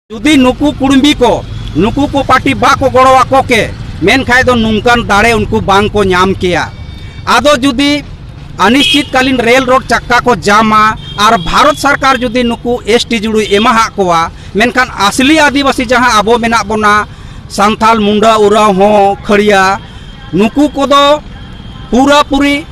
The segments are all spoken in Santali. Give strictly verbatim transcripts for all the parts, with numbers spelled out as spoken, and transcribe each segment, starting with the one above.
ᱡᱩᱫᱤ ᱱᱩᱠᱩ ᱠᱩᱲᱢᱤ ᱠᱚ, ᱱᱩᱠᱩ ᱠᱚ ᱯᱟᱨᱴᱤ ᱵᱟᱠᱚ ᱜᱚᱲᱚ ᱟᱠᱚ ᱠᱮ, ᱢᱮᱱᱠᱷᱟᱡ ᱫᱚ ᱱᱚᱝᱠᱟᱱ ᱫᱟᱲᱮ ᱩᱱᱠᱩ ᱵᱟᱝ ᱠᱚ ᱧᱟᱢ ᱠᱮᱭᱟ᱾ ᱟᱫᱚ ᱡᱩᱫᱤ ᱚᱱᱤᱥᱪᱤᱛᱠᱟᱞᱤᱱ ᱨᱮᱞ ᱨᱳᱰ ᱪᱟᱠᱟ ᱠᱚ ᱡᱟᱢᱟ ᱟᱨ ᱵᱷᱟᱨᱚᱛ ᱥᱚᱨᱠᱟᱨ ᱡᱩᱫᱤ ᱱᱩᱠᱩ ᱮᱥ ᱴᱤ ᱡᱩᱲᱩᱭ ᱮᱢᱟᱦᱟᱜ ᱠᱚᱣᱟ, ᱢᱮᱱᱠᱷᱟᱱ ᱟᱥᱞᱤ ᱟᱹᱫᱤᱵᱟᱹᱥᱤ ᱡᱟᱦᱟᱸ ᱟᱵᱚ ᱢᱮᱱᱟᱜ ᱵᱚᱱᱟ, ᱥᱟᱱᱛᱟᱞ, ᱢᱩᱱᱰᱟ, ᱳᱨᱟᱣ, ᱦᱚᱸ, ᱠᱷᱟᱹᱲᱤᱭᱟ, ᱱᱩᱠᱩ ᱠᱚᱫᱚ ᱯᱩᱨᱟᱹᱯᱩᱨᱤ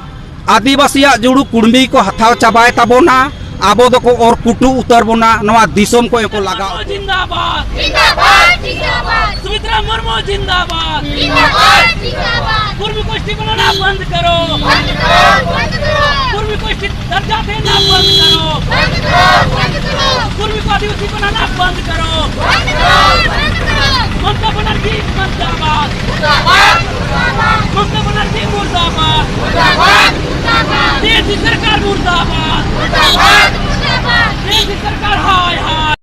ᱟᱹᱫᱤᱵᱟᱹᱥᱤᱭᱟᱜ ᱡᱩᱲᱩ ᱠᱩᱲᱢᱤ ᱠᱚ ᱦᱟᱛᱟᱣ ᱪᱟᱵᱟᱭ ᱛᱟᱵᱚᱱᱟ, ᱟᱵᱚ ᱫᱚᱠᱚ ᱚᱨ ᱠᱩᱴᱩ ᱩᱛᱟᱹᱨ ᱵᱚᱱᱟ, ᱱᱚᱣᱟ ᱫᱤᱥᱚᱢ ᱠᱚ ᱠᱚ ᱞᱟᱜᱟᱣ᱾ जिंदाबाद। जिंदाबाद, जिंदाबाद। सुमित्रा मुर्मू जिंदाबाद। जिंदाबाद, जिंदाबाद। कुर्मी गोष्ठी बनाना बंद करो। बंद करो, बंद करो। कुर्मी गोष्ठी दर्जा देना बंद करो। बंद करो, बंद करो। कुर्मी को आदिवासी बनाना बंद करो। बंद करो, बंद करो। ममता बनर्जी मुर्दाबाद। मुर्दाबाद, मुर्दाबाद। ममता बनर्जी मुर्दाबाद। मुर्दाबाद, मुर्दाबाद। तेज सरकार मुर्दाबाद। मुर्दाबाद, मुर्दाबाद। तेज सरकार हाय हाय।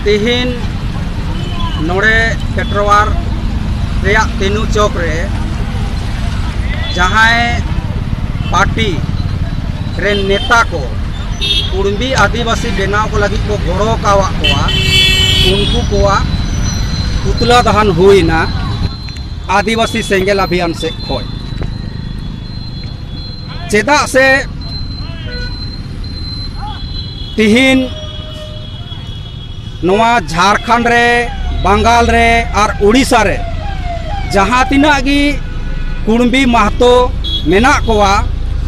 ᱛᱮᱦᱮᱧ ᱱᱚᱰᱮ ᱯᱮᱴᱨᱳᱣᱟᱨ ᱨᱮᱭᱟᱜ ᱛᱮᱱᱩ ᱪᱚᱠ ᱨᱮ ᱡᱟᱦᱟᱸᱭ ᱯᱟᱨᱴᱤ ᱨᱮᱱ ᱱᱮᱛᱟ ᱠᱚ ᱠᱩᱲᱢᱤ ᱟᱹᱫᱤᱵᱟᱹᱥᱤ ᱵᱮᱱᱟᱣ ᱠᱚ ᱞᱟᱹᱜᱤᱫ ᱠᱚ ᱜᱚᱲᱚ ᱟᱠᱟᱣᱟᱫ ᱠᱚᱣᱟ, ᱩᱱᱠᱩ ᱠᱚᱣᱟᱜ ᱯᱩᱛᱞᱟᱹ ᱫᱟᱦᱟᱱ ᱦᱩᱭᱱᱟ ᱟᱹᱫᱤᱵᱟᱹᱥᱤ ᱥᱮᱸᱜᱮᱞ ᱟᱵᱷᱤᱭᱟᱱ ᱥᱮᱫ ᱠᱷᱚᱱ᱾ ᱪᱮᱫᱟᱜ ᱥᱮ ᱛᱤᱦᱤᱧ ᱱᱚᱣᱟ ᱡᱷᱟᱲᱠᱷᱚᱸᱰ ᱨᱮ, ᱵᱟᱝᱜᱟᱞ ᱨᱮ ᱟᱨ ᱩᱲᱤᱥᱥᱟ ᱨᱮ ᱡᱟᱦᱟᱸ ᱛᱤᱱᱟᱹᱜ ᱜᱮ ᱠᱩᱲᱢᱤ ᱢᱟᱦᱛᱚ ᱢᱮᱱᱟᱜ ᱠᱚᱣᱟ,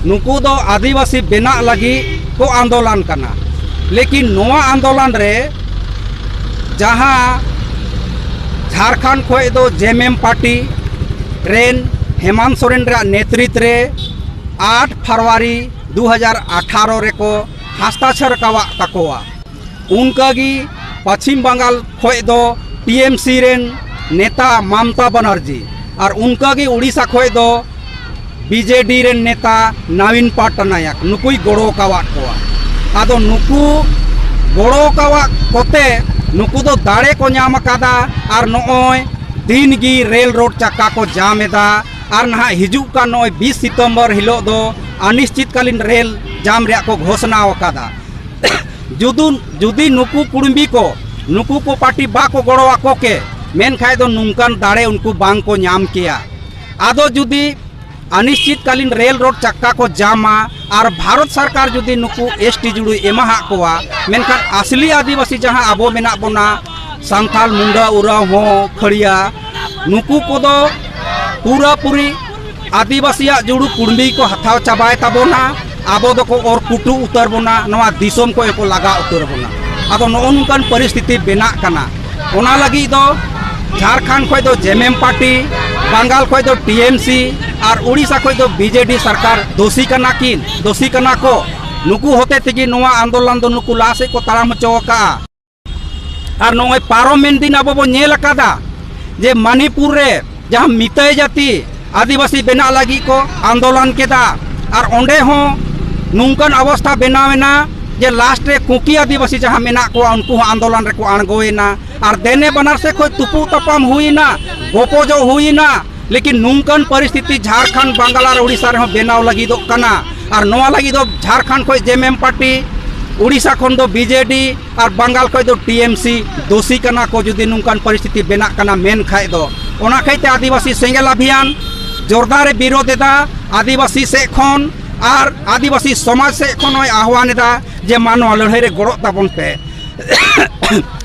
ᱱᱩᱠᱩ ᱫᱚ ᱟᱹᱫᱤᱵᱟᱹᱥᱤ ᱵᱮᱱᱟᱜ ᱞᱟᱹᱜᱤᱫ ᱠᱚ ᱟᱱᱫᱳᱞᱚᱱ ᱠᱟᱱᱟ᱾ ᱞᱮᱠᱤᱱ ᱱᱚᱣᱟ ᱟᱱᱫᱳᱞᱚᱱ ᱨᱮ ᱡᱟᱦᱟᱸ ᱡᱷᱟᱲᱠᱷᱚᱸᱰ ᱠᱷᱚᱱ ᱫᱚ ᱡᱮ ᱮᱢ ᱮᱢ ᱯᱟᱨᱴᱤ ᱨᱮᱱ ᱦᱮᱢᱟᱱᱛ ᱥᱚᱨᱮᱱ ᱨᱮᱭᱟᱜ ᱱᱮᱛᱨᱤᱛ ᱨᱮ ᱟᱴ ᱯᱷᱮᱵᱽᱨᱩᱣᱟᱨᱤ ᱫᱩ ᱦᱟᱡᱟᱨ ᱟᱴᱷᱟᱨᱚ ᱨᱮᱠᱚ ᱦᱟᱥᱛᱟᱠᱷᱚᱨ ᱟᱠᱟᱣᱟᱫ ᱛᱟᱠᱚᱣᱟ᱾ ᱚᱱᱠᱟᱜᱮ ᱯᱚᱪᱷᱤᱢ ᱵᱟᱝᱜᱟᱞ ᱠᱷᱚᱱ ᱫᱚ ᱴᱤ ᱮᱢ ᱥᱤ ᱨᱮᱱ ᱱᱮᱛᱟ ᱢᱚᱢᱚᱛᱟ ᱵᱟᱱᱟᱨᱡᱤ ᱟᱨ ᱚᱱᱠᱟᱜᱮ ᱩᱲᱤᱥᱥᱟ ᱠᱷᱚᱱ ᱫᱚ ᱵᱤ ᱡᱮ ᱰᱤ ᱨᱮᱱ ᱱᱮᱛᱟ ᱱᱚᱵᱤᱱ ᱯᱚᱴᱱᱟᱭᱮᱠ ᱱᱩᱠᱩᱭ ᱜᱚᱲᱚ ᱟᱠᱟᱣᱟᱫ ᱠᱚᱣᱟ᱾ ᱟᱫᱚ ᱱᱩᱠᱩ ᱜᱚᱲᱚ ᱟᱠᱟᱣᱟᱫ ᱠᱚᱛᱮ ᱱᱩᱠᱩ ᱫᱚ ᱫᱟᱲᱮ ᱠᱚ ᱧᱟᱢ ᱟᱠᱟᱫᱟ ᱟᱨ ᱱᱚᱜᱼᱚᱭ ᱫᱤᱱ ᱜᱮ ᱨᱮᱞ ᱨᱳᱰ ᱪᱟᱠᱟ ᱠᱚ ᱡᱟᱢ ᱮᱫᱟ᱾ ᱟᱨ ᱱᱟᱦᱟᱜ ᱦᱤᱡᱩᱜ ᱠᱟᱱ ᱱᱚᱜᱼᱚᱭ ᱵᱤᱥ ᱥᱤᱛᱚᱢᱵᱚᱨ ᱦᱤᱞᱳᱜ ᱫᱚ ᱚᱱᱤᱥᱪᱤᱛᱠᱟᱞᱤᱱ ᱨᱮᱞ ᱡᱟᱢ ᱨᱮᱭᱟᱜ ᱠᱚ ᱜᱷᱳᱥᱱᱟ ᱟᱠᱟᱫᱟ᱾ ᱡᱩᱫᱤ ᱡᱩᱫᱤ ᱱᱩᱠᱩ ᱠᱩᱲᱢᱤ ᱠᱚ ᱱᱩᱠᱩ ᱠᱚ ᱯᱟᱨᱴᱤ ᱵᱟᱠᱚ ᱜᱚᱲᱚ ᱟᱠᱚ ᱠᱮ, ᱢᱮᱱᱠᱷᱟᱡ ᱫᱚ ᱱᱚᱝᱠᱟᱱ ᱫᱟᱲᱮ ᱩᱱᱠᱩ ᱵᱟᱝ ᱠᱚ ᱧᱟᱢ ᱠᱮᱭᱟ᱾ ᱟᱫᱚ ᱡᱩᱫᱤ ᱟᱱᱤᱥᱪᱤᱛᱠᱟᱞᱤᱱ ᱨᱮᱞ ᱨᱳᱰ ᱪᱟᱠᱟ ᱠᱚ ᱡᱟᱢᱟ ᱟᱨ ᱵᱷᱟᱨᱚᱛ ᱥᱚᱨᱠᱟᱨ ᱡᱩᱫᱤ ᱱᱩᱠᱩ ᱮᱥ ᱴᱤ ᱡᱩᱲᱩᱭ ᱮᱢᱟᱦᱟᱜ ᱠᱚᱣᱟ, ᱢᱮᱱᱠᱷᱟᱱ ᱟᱥᱞᱤ ᱟᱹᱫᱤᱵᱟᱹᱥᱤ ᱡᱟᱦᱟᱸ ᱟᱵᱚ ᱢᱮᱱᱟᱜ ᱵᱚᱱᱟ, ᱥᱟᱱᱛᱟᱞ, ᱢᱩᱱᱰᱟ, ᱳᱨᱟᱣ, ᱦᱚᱸ, ᱠᱷᱟᱹᱲᱤᱭᱟ, ᱱᱩᱠᱩ ᱠᱚᱫᱚ ᱯᱩᱨᱟᱹᱯᱩᱨᱤ ᱟᱹᱫᱤᱵᱟᱹᱥᱤᱭᱟᱜ ᱡᱩᱲᱩ ᱠᱩᱲᱢᱤ ᱠᱚ ᱦᱟᱛᱟᱣ ᱪᱟᱵᱟᱭ ᱛᱟᱵᱚᱱᱟ᱾ ᱟᱵᱚ ᱫᱚᱠᱚ ᱚᱨ ᱠᱩᱴᱩ ᱩᱛᱟᱹᱨ ᱵᱚᱱᱟ, ᱱᱚᱣᱟ ᱫᱤᱥᱚᱢ ᱠᱚ ᱠᱚ ᱞᱟᱜᱟ ᱩᱛᱟᱹᱨ ᱵᱚᱱᱟ᱾ ᱟᱫᱚ ᱱᱚᱜᱼᱚ ᱱᱚᱝᱠᱟᱱ ᱯᱚᱨᱤᱥᱛᱷᱤᱛᱤ ᱵᱮᱱᱟᱜ ᱠᱟᱱᱟ᱾ ᱚᱱᱟ ᱞᱟᱹᱜᱤᱫ ᱫᱚ ᱡᱷᱟᱲᱠᱷᱚᱸᱰ ᱠᱷᱚᱱ ᱫᱚ ᱡᱮᱢᱮᱢ ᱯᱟᱨᱴᱤ, ᱵᱟᱝᱜᱟᱞ ᱠᱷᱚᱱ ᱫᱚ ᱴᱤ ᱮᱢ ᱥᱤ ᱟᱨ ᱩᱲᱤᱥᱥᱟ ᱠᱷᱚᱱ ᱫᱚ ᱵᱤ ᱡᱮ ᱰᱤ ᱥᱚᱨᱠᱟᱨ ᱫᱳᱥᱤ ᱠᱟᱱᱟ ᱠᱤᱱ, ᱫᱳᱥᱤ ᱠᱟᱱᱟ ᱠᱚ᱾ ᱱᱩᱠᱩ ᱦᱚᱛᱮ ᱛᱮᱜᱮ ᱱᱚᱣᱟ ᱟᱱᱫᱳᱞᱚᱱ ᱫᱚ ᱱᱩᱠᱩ ᱞᱟᱦᱟ ᱥᱮᱫ ᱠᱚ ᱛᱟᱲᱟᱢ ᱦᱚᱪᱚ ᱟᱠᱟᱫᱼᱟ᱾ ᱟᱨ ᱱᱚᱜᱼᱚᱭ ᱯᱟᱨᱚᱢᱮᱱ ᱫᱤᱱ ᱟᱵᱚ ᱵᱚᱱ ᱧᱮᱞ ᱟᱠᱟᱫᱟ ᱡᱮ ᱢᱟᱱᱤᱯᱩᱨ ᱨᱮ ᱡᱟᱦᱟᱸ ᱢᱤᱛᱟᱹᱭ ᱡᱟᱹᱛᱤ ᱟᱹᱫᱤᱵᱟᱹᱥᱤ ᱵᱮᱱᱟᱜ ᱞᱟᱹᱜᱤᱫ ᱠᱚ ᱟᱱᱫᱳᱞᱚᱱ ᱠᱮᱫᱟ, ᱟᱨ ᱚᱸᱰᱮ ᱦᱚᱸ ᱱᱚᱝᱠᱟᱱ ᱚᱵᱚᱥᱛᱷᱟ ᱵᱮᱱᱟᱣ ᱮᱱᱟ ᱡᱮ ᱞᱟᱥᱴ ᱨᱮ ᱠᱩᱠᱤ ᱟᱹᱫᱤᱵᱟᱹᱥᱤ ᱡᱟᱦᱟᱸ ᱢᱮᱱᱟᱜ ᱠᱚᱣᱟ, ᱩᱱᱠᱩ ᱦᱚᱸ ᱟᱱᱫᱳᱞᱚᱱ ᱨᱮᱠᱚ ᱟᱬᱜᱚᱭᱮᱱᱟ᱾ ᱟᱨ ᱫᱮᱱᱮ ᱵᱟᱱᱟᱨ ᱥᱮᱫ ᱠᱷᱚᱱ ᱛᱩᱯᱩᱜ ᱛᱟᱯᱟᱢ ᱦᱩᱭᱮᱱᱟ, ᱜᱚᱯᱚᱡᱚᱜ ᱦᱩᱭᱮᱱᱟ᱾ ᱞᱮᱠᱤᱱ ᱱᱚᱝᱠᱟᱱ ᱯᱚᱨᱤᱥᱛᱷᱤᱛᱤ ᱡᱷᱟᱲᱠᱷᱚᱸᱰ, ᱵᱟᱝᱜᱟᱞ ᱟᱨ ᱩᱲᱤᱥᱥᱟ ᱨᱮᱦᱚᱸ ᱵᱮᱱᱟᱣ ᱞᱟᱹᱜᱤᱫᱚᱜ ᱠᱟᱱᱟ᱾ ᱟᱨ ᱱᱚᱣᱟ ᱞᱟᱹᱜᱤᱫ ᱫᱚ ᱡᱷᱟᱲᱠᱷᱚᱸᱰ ᱠᱷᱚᱱ ᱡᱮᱢᱮᱢ ᱯᱟᱨᱴᱤ, ᱩᱲᱤᱥᱥᱟ ᱠᱷᱚᱱ ᱫᱚ ᱵᱤ ᱡᱮ ᱰᱤ ᱟᱨ ᱵᱟᱝᱜᱟᱞ ᱠᱷᱚᱱ ᱫᱚ ᱴᱤ ᱮᱢ ᱥᱤ ᱫᱳᱥᱤ ᱠᱟᱱᱟ ᱠᱚ, ᱡᱩᱫᱤ ᱱᱚᱝᱠᱟᱱ ᱯᱚᱨᱤᱥᱛᱷᱤᱛᱤ ᱵᱮᱱᱟᱜ ᱠᱟᱱᱟ ᱢᱮᱱ ᱠᱷᱟᱡ ᱫᱚ᱾ ᱚᱱᱟ ᱠᱷᱟᱹᱛᱤᱨ ᱛᱮ ᱟᱹᱫᱤᱵᱟᱹᱥᱤ ᱥᱮᱸᱜᱮᱞ ᱚᱵᱷᱤᱭᱟᱱ ᱡᱳᱨᱫᱟᱨ ᱮ ᱵᱤᱨᱳᱫᱷ ᱮᱫᱟ᱾ ᱟᱹᱫᱤᱵᱟᱹᱥᱤ ᱥᱮᱫ ᱠᱷᱚᱱ ᱟᱨ ᱟᱹᱫᱤᱵᱟᱹᱥᱤ ᱥᱚᱢᱟᱡᱽ ᱥᱮᱫ ᱠᱷᱚᱱ ᱦᱚᱸᱭ ᱟᱦᱣᱟᱱ ᱮᱫᱟ ᱡᱮ ᱢᱟ ᱱᱚᱣᱟ ᱞᱟᱹᱲᱦᱟᱹᱭ ᱨᱮ ᱜᱚᱲᱚᱜ ᱛᱟᱵᱚᱱ ᱯᱮ᱾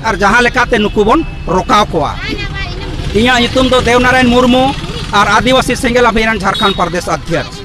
ᱟᱨ ᱡᱟᱦᱟᱸ ᱞᱮᱠᱟᱛᱮ ᱱᱩᱠᱩ ᱵᱚᱱ ᱨᱚᱠᱟᱣ ᱠᱚᱣᱟ᱾ ᱤᱧᱟᱹᱜ ᱧᱩᱛᱩᱢ ᱫᱚ ᱫᱮᱣᱱᱟᱨᱟᱭᱚᱱ ᱢᱩᱨᱢᱩ ᱟᱨ ᱟᱹᱫᱤᱵᱟᱹᱥᱤ ᱥᱮᱸᱜᱮᱞ ᱚᱵᱷᱤᱭᱟᱱ ᱡᱷᱟᱲᱠᱷᱚᱸᱰ ᱯᱨᱚᱫᱮᱥ ᱚᱫᱷᱭᱚᱠᱥ᱾